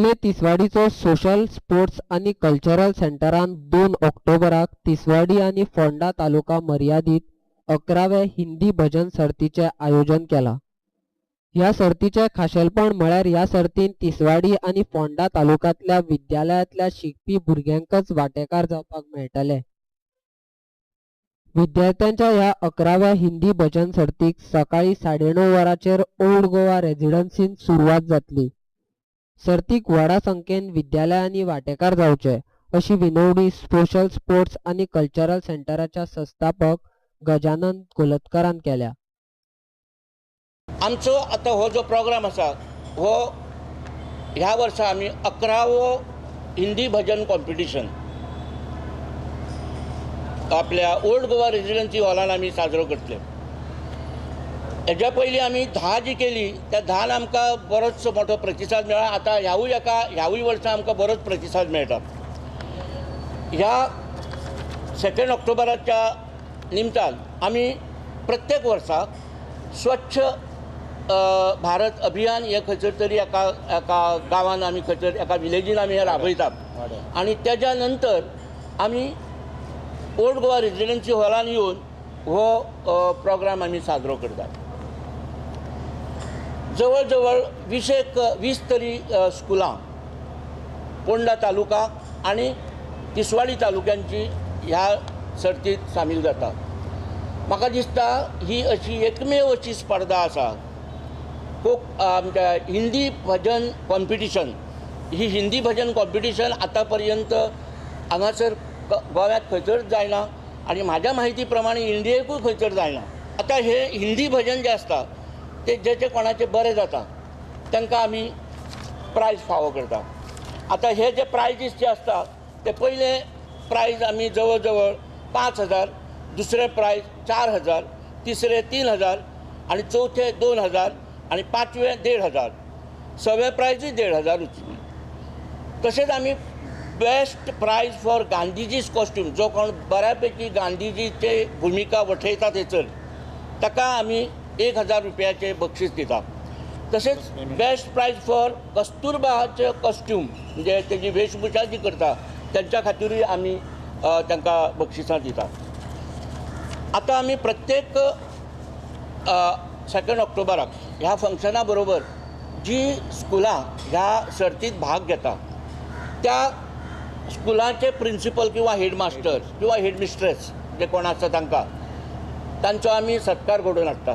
खोर्ले तिसवाडीचो social sports आनी cultural सेंटरान 2 ऑक्टोबराक Tiswadi आनी फोंडा तालुका मर्यादीत 11व्या हिंदी भजन सर्तीचें आयोजन केलां. ह्या सर्तीचें खाशेलपण म्हळ्यार ह्या सर्तींत तिसवाडी आनी फोंडा तालुक्यांतल्या विद्यालयांतल्या शिकपी भुरग्यांकच वांटेकार जावपाक मेळटले. विद्यार्थ्यांच्या ह्या 11व्या हिंदी भजन सर्तीक सकाळीं 9:30 वरांचेर ओल्ड गोवा रेजिडन्सींत सुरवात जातली. सर्तीक व्हडा संख्येन विद्यालयांनी वांटेकार जावचे अशी विनवणी सोशल स्पोर्ट्स आनी कल्चरल सेंटराच्या संस्थापक गजानन कोलतकरान केल्या. आमचो आतां हो जो प्रोग्राम आसा हो ह्या वर्सा आमी 11वो हिंदी भजन कॉम्पिटिशन आपल्या ओल्ड गोवा रेजिडन्सी हॉलान आमी साजरो करतले. हेज्या पयलीं आमी 10 जी केली त्या 10 आमकां बरोचसो मोठो प्रतिसाद मेळ्ळा. आतां ह्यावूय वर्सा आमकां बरोच प्रतिसाद मेळटा. ह्या 2 ऑक्टोबराच्या निमतान आमी प्रत्येक वर्सा स्वच्छ भारत अभियान हे खंयसर तरी एका एका गांवान आमी खंयसर एका विलेजीन आमी हें राबयतात आनी तेज्या नंतर आमी ओल्ड गोवा रेजिडन्सी हॉलान येवन हो प्रोग्राम आमी साजरो करतात. जवळ जवळ 20 तरी स्कुलां पोंडा तालुका आनी तिसवाडी तालुक्यांची ह्या सर्तींत सामील जाता. म्हाका दिसता ही अशी एकमेव अशी स्पर्धा आसा आमच्या हिंदी भजन कॉम्पिटिशन. ही हिंदी भजन कॉम्पिटिशन आतां पर्यंत हांगासर गोव्यांत खंयसर जायना आनी म्हाज्या म्हायती प्रमाणे इंडियेकूय खंयसर जायना. आतां हे हिंदी भजन जें आसता ते जे कोणाचे बरें जाता तांकां आमी प्रायज फावो करता. आतां हे जे प्रायजीस जे आसता ते पयले प्रायज आमी जवळ जवळ 5,000, दुसरें प्रायज 4,000, तिसरें 3,000 आनी चवथें 2,000 आनी पांचवें 1,500, सवें प्रायजूय 1,500च. तशेंच आमी बेस्ट प्रायज फॉर गांधीजीस कॉस्ट्यूम, जो कोण बऱ्यापैकी गांधीजीचे भुमिका वठयता थंयसर ताका आमी 1,000 रुपयाचे बक्षीस दिता. तशेंच बेस्ट प्रायज फॉर कस्तुरबाचे कॉस्ट्यूम म्हणजे तेजी वेशभूषा जी करता तेंच्या खातीरूय आमी तांकां बक्षिसां दिता. आतां आमी प्रत्येक 2 ऑक्टोबराक ह्या फंक्शना बरोबर जी स्कुलां ह्या सर्तींत भाग घेता त्या स्कुलाचे प्रिंसिपल किंवा हेडमास्टर किंवा हेडमिस्ट्रेस जे कोण आसा तांकां तांचो आमी सत्कार घडोवन हाडटा.